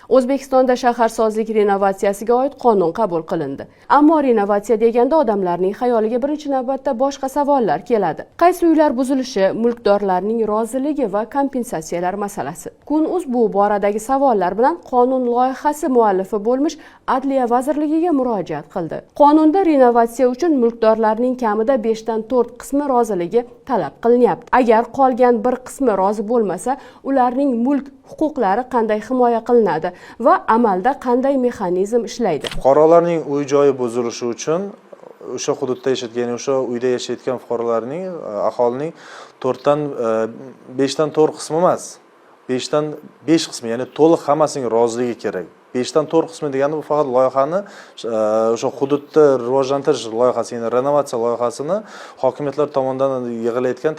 O'zbekistonda shaharsozlik renovatsiyasiga oid qonun qabul qilindi. Ammo renovatsiya deganda odamlarning xayoliga birinchi navbatda boshqa savollar keladi. Qaysi uylar buzilishi, mulkdorlarning roziligi va kompensatsiyalar masalasi. Kun.uz bu boradagi savollar bilan qonun loyihasi muallifi bo'lmish Adliya vazirligiga murojaat qildi. Qonunda renovatsiya uchun mulkdorlarning kamida 5 dan 4 qismi roziligi talab qilinyapti. Agar qolgan bir qismi rozi bo'lmasa, ularning mulk huquqlari qanday himoya qilinadi va amalda qanday mexanizm ishlaydi? Fuqarolarning uy joyi buzilishi uchun o'sha hududda yashayotgan, ya'ni o'sha uyda yashayotgan fuqarolarning, aholining to'rtdan beshdan to'rt qismi emas, beshdan besh qismi, ya'ni to'liq hammasining roziligi kerak. Beshdan to'rt qismi degani bu faqat loyihani, o'sha hududni rivojlantirish loyihasi, ya'ni renovatsiya loyihasini hokimiyatlar tomonidan yig'ilayotgan,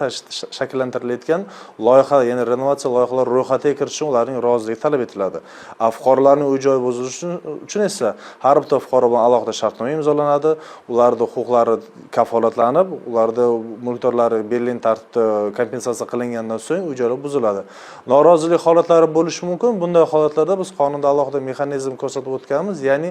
shakllantirilayotgan loyiha, ya'ni renovatsiya loyihalari ro'yxatiga kirish uchun ularning roziligi talab etiladi. A fuqarolarning uy joyi buzilishi uchun esa har bitta fuqaro bilan alohida shartnoma imzolanadi, ularni huquqlari kafolatlanib, ularni mulkdorlari belgilangan tartibda kompensatsiya qilingandan so'ng uy joylar buziladi. Norozilik holatlari bo'lishi mumkin. Bunday holatlarda biz qonunda alohida mexanizm ko'rsatib o'tganmiz, ya'ni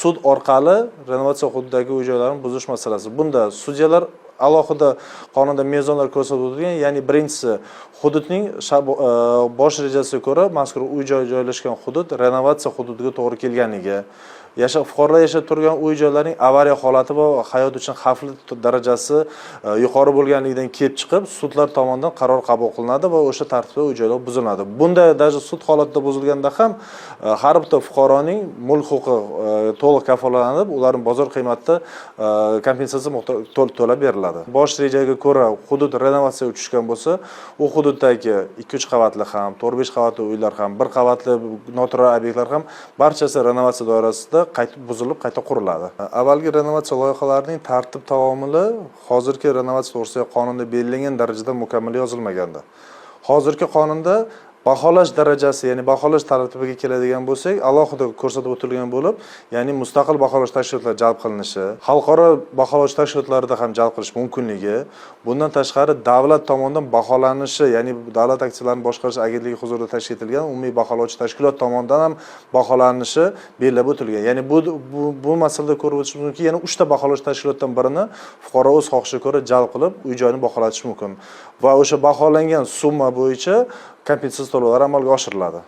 sud orqali renovatsiya hududidagi uy joylarni buzish masalasi. Bunda sudyalar alohida qonunda mezonlar ko'rsatib o'tilgan, ya'ni birinchisi, hududning bosh rejasiga ko'ra mazkur uy joy joylashgan hudud renovatsiya hududiga to'g'ri kelganligi, fuqarolar yashab turgan uy joylarning avariya holati va hayot uchun xavfli darajasi yuqori bo'lganligidan kelib chiqib, sudlar tomonidan qaror qabul qilinadi va o'sha tartibda uy joylar buziladi. Bunda даже sud holatida buzilganda ham har bitta fuqaroning mulk huquqi to'liq kafolatlanib, ularning bozor qiymatida kompensatsiya to'lab beriladi. Bosh rejaga ko'ra hudud renovatsiyaga tushgan bo'lsa, u hududdagi ikki, uch qavatli ham, to'rt, besh qavatli uylar ham, bir qavatli noturar obyektlar ham, barchasi renovatsiya doirasida qayta buzilib, qayta quriladi. Avvalgi renovatsiya loyihalarining tartib taomili hozirgi renovatsiya to'g'risidagi qonunda belgilangan darajada mukammal yozilmagandi. Hozirgi qonunda baholash darajasi, ya'ni baholash tartibiga keladigan bo'lsak, alohida ko'rsatib o'tilgan bo'lib, ya'ni mustaqil baholash tashkilotlari jalb qilinishi, xalqaro baholash tashkilotlarida ham jalb qilish mumkinligi, bundan tashqari davlat tomonidan baholanishi, ya'ni Davlat aktivlarini boshqarish agentligi huzurida tashkil etilgan umumiy baholovchi tashkilot tomonidan ham baholanishi belgilab o'tilgan. Ya'ni bu masalada ko'rib o'tishimiz mumkin, yana uchta baholash tashkilotdan birini fuqaro o'z xohishiga ko'ra jalb qilib, uy joyini baholatish mumkin va o'sha baholangan summa bo'yicha kompensatsiya to'lovlari amalga oshiriladi.